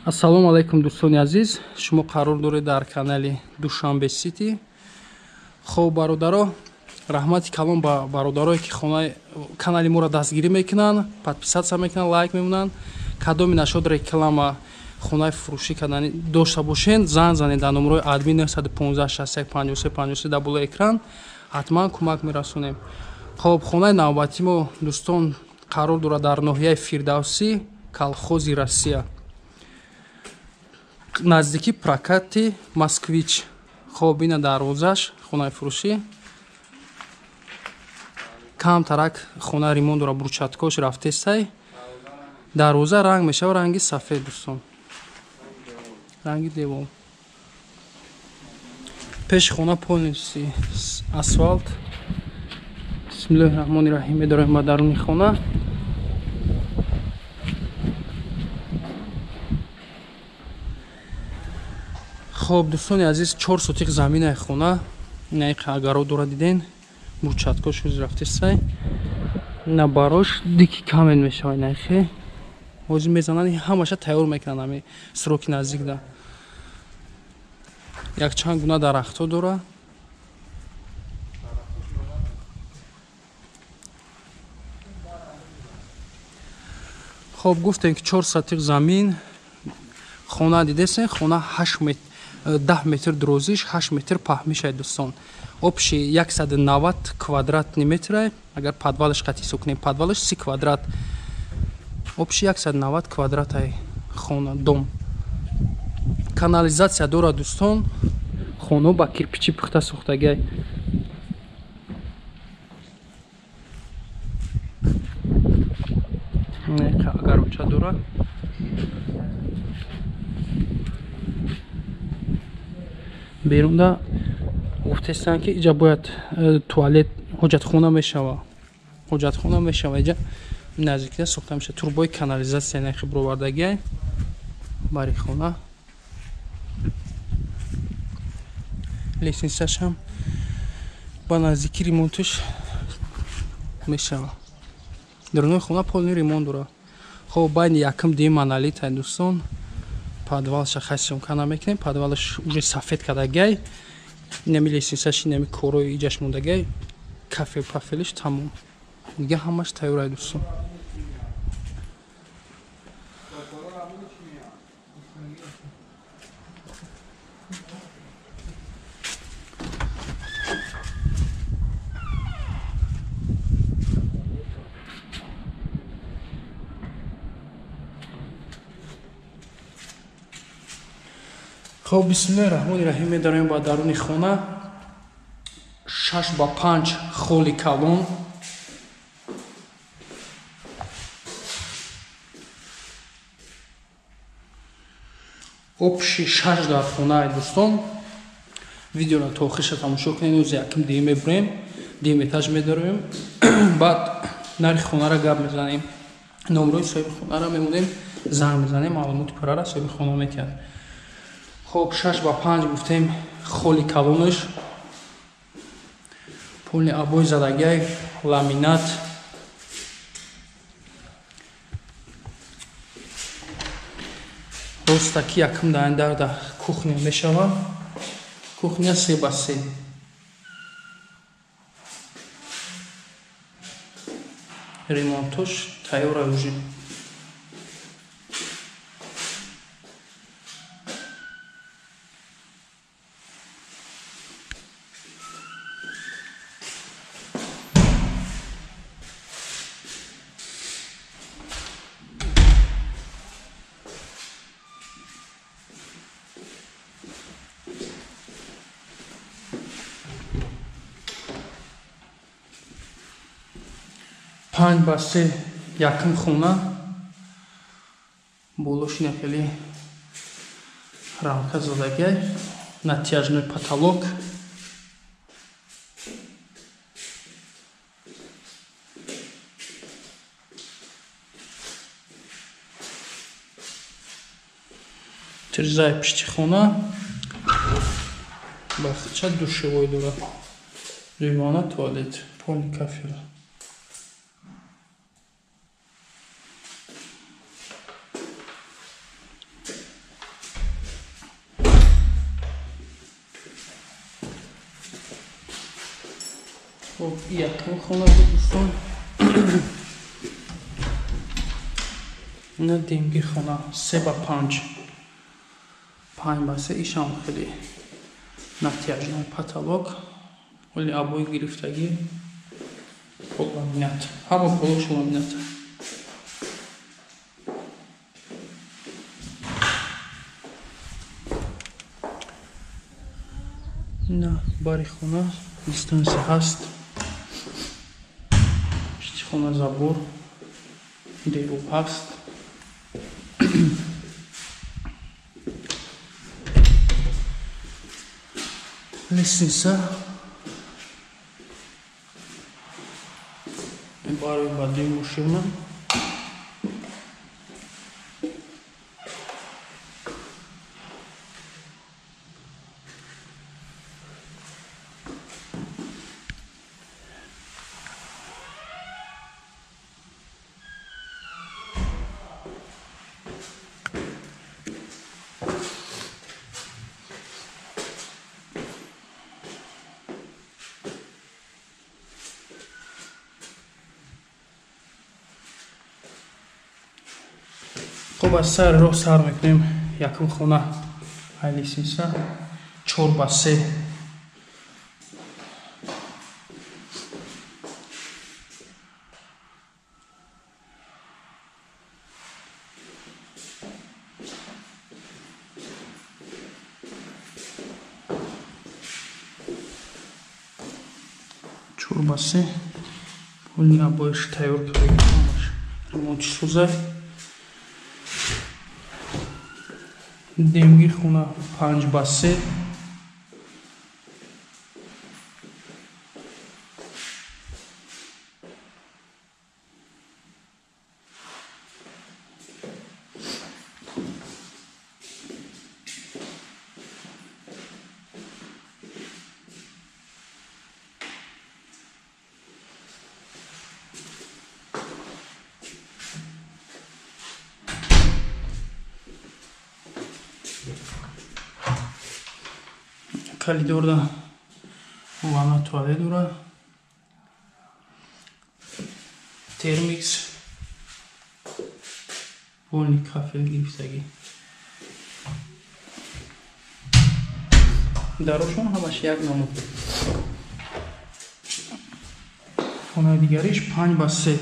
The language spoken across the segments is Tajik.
Ассалому алайкум дӯстони азиз, шумо қарор доред дар канали Душанбе Сити. Хоб бародаро, раҳмати калон ба бародарое ки хонаи канали моро дастгирӣ мекунанд, подписаться мекунанд, лайк мемонанд. Кадоми нашод реклама хонаи фурӯшӣ кардани дошта бошен, занг занед дар номерои админ 915 61 53 53 дар болои экран, ҳатман кӯмак мерасонем. Хоб хонаи навбатии мо дӯстон қарор дорад дар ноҳияи Фирдавсӣ, колхози Россия, наздики прокати Москвич. Хоб ина дарвозаш хонаи фурӯшӣ. Камтарак хона ремонт дора, брусчаткош рафтестай. Дарвоза ранг мешава, ранги сафед дӯстон, ранги девол. Пеши хона полностью асфалт. Бисмиллоҳи раҳмони раҳим. Медорем ба даруни хона. Хоб дӯстони азиз, 4 сотиқ заминаи хона, инаи агаро дора диден, брусчаткош ҳозир рафтесай. Ина барош дики камен мешава, инаихе ҳозир мезананд, ҳамаша тайёр мекунанд ҳами сроки наздикда. Якчанд гуна дарахтҳо дора. Хоб гуфтем ки 4 сотиқ замин хона дидесен, хона 8 метр, 10 метр дурозиш, 8 метр паҳмишай дӯстон. Общий 190 квадратни метрай. Агар подвалаш қатъи ҳисоб кунем, подвалаш 30 квадрат. Общий 190 квадратай хона, дом. Канализатсия дорад дӯстон. Хона ба кирпичи пухта сохтагиай. Агароча дорад. Берунда гуфтестанд ки иҷа бояд туалет, ҳоҷатхона мешава. Ҳоҷатхона мешава, иҷа наздикида сохта мешава. Турбои канализатсия нахи бировардагиай бари хона. Лестницаш ҳам ба наздики ремонтш мешава. Дарунои хона полный ремонт дорад. Хоб байни якум дуюм монолит ай дӯстон. Подвалша хай съёмка намекунем, подвалаш уже сафед кардагиай. Инами лестницаш, инами корои иҷаш мондагиай, кафе пафелиш тамом. Дига ҳамаш тайёр ай дӯстон. Хоб бисмиллоҳи раҳмони раҳим. Медароем ба даруни хона. 6 ба 5 холи калон. Общий 6 дар хона дӯстон. Видеоро то охирша тамошо кунед. Ӯзи яким дуюм мебурем, дуюм этаж медароем. Баъд нархи хонаро гап мезанем. Номрои соҳиби хонаро мемонем, занг мезанем, маълумоти пурраро соҳиби хона метиҳад. Хоб 6 ба 5 гуфтем, холи калонаш, полни обои задагиай, ламинат. Ростаки якум дар кухня мешава. Кухня 3 ба 3. Ремонтош тайёр уже. Панҷ ба се якум хона. Болош ина хеле рамка задагиай, натяжной потолок. Тирзаи пишти хона бахча душевой дорад. Дуюмона туалет, полный кафела. Хоб, якум хона буд, дӯстон. Ина демги хона 3 ба 5, 5 ба 3. Ишам хеле натяжной потолок, оли обои гирифтагӣ, пол ламинат, ҳама полош ламинат. Ина бари хона дистанция ҳаст, пишти хона забор, девор ҳаст. Лестница барои бадии мошина. Хуб, аз сари роҳ сар мекунем. Якум хона ай лестница 4 ба 3. 4 ба 3, полный обоиш тайёр карда, ремонти сӯза. Демги хона 5 ба 3. Коридорда ванна, туалет дора, термикс, полный кафел гирифтагӣ. Дарошон ҳамаш як намуд. Хонаи дигариш 5 ба 3.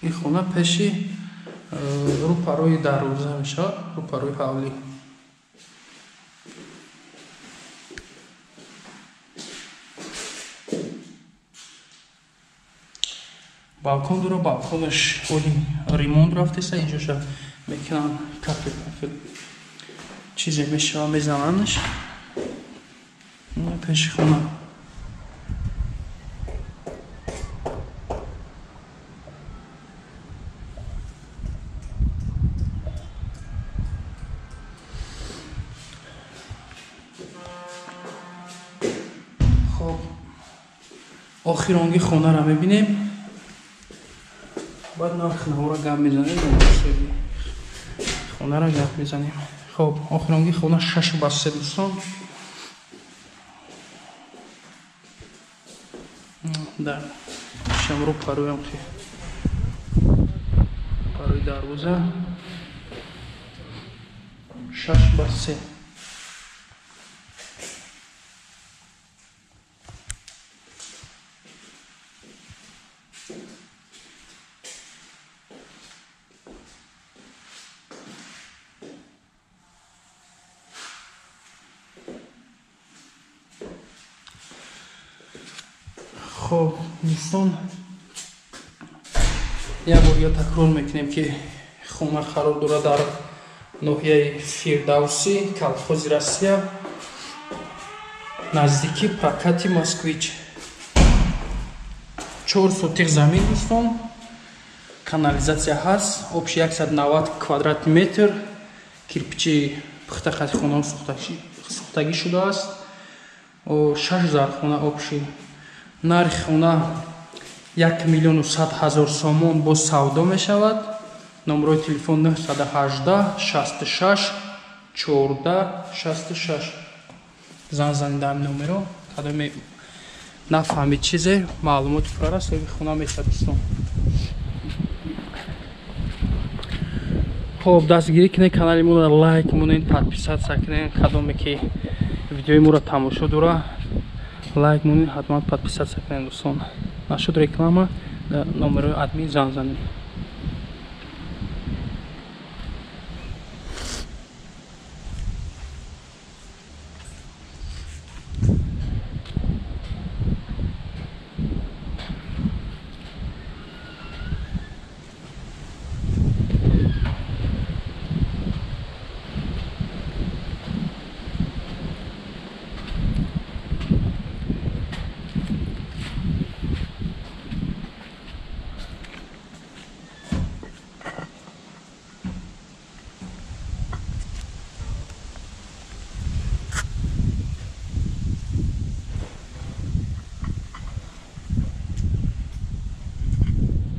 Ин хона пеши рӯпарои дарвоза мешавад, рӯпарои ҳавлӣ. Балкон дора, балконаш оли ремонт рафтеса, инҷоша мекунанд, кафел кафел чизе мешава, мезанандш. Пеши хона. Хоб, охиронги хонаро мебинем, баъд нархи наҳора гап мезанем, хонаро гап мезанем. Хоб, охиронги хона 6 ба 3, дӯстон. Дар шамрӯ пароям ки парои дарвоза, 6 ба 3. Хоб, дӯстон, як бор дига такрор мекунем, ки хона қарор дорад дар ноҳияи Фирдавсӣ, колхози Россия, наздики прокати Москвич. 4 сотих замин, дӯстон, канализация ҳаст, общий 190 квадратный метр. Кирпичи пухта хати хонао сӯхтагӣ шудааст. Шаш зархона общий. Нархи хона 1 100 000 сомон, боз савдо мешавад. Номерои телефон 918 66 14 66. Занг занед дар номеро, кадоме нафаҳмид чизе, маълумоти пуррара соҳиби хона мешавад, дӯстон. Хоб, дастгирӣ кунед канали моро, лайк монед, подписаться кунед. Кадоме ки видеои моро тамошо дора, лайк монед, ҳатман подписаться кунед, дӯстон. Нашуд реклама, дар номерои админ занг занед.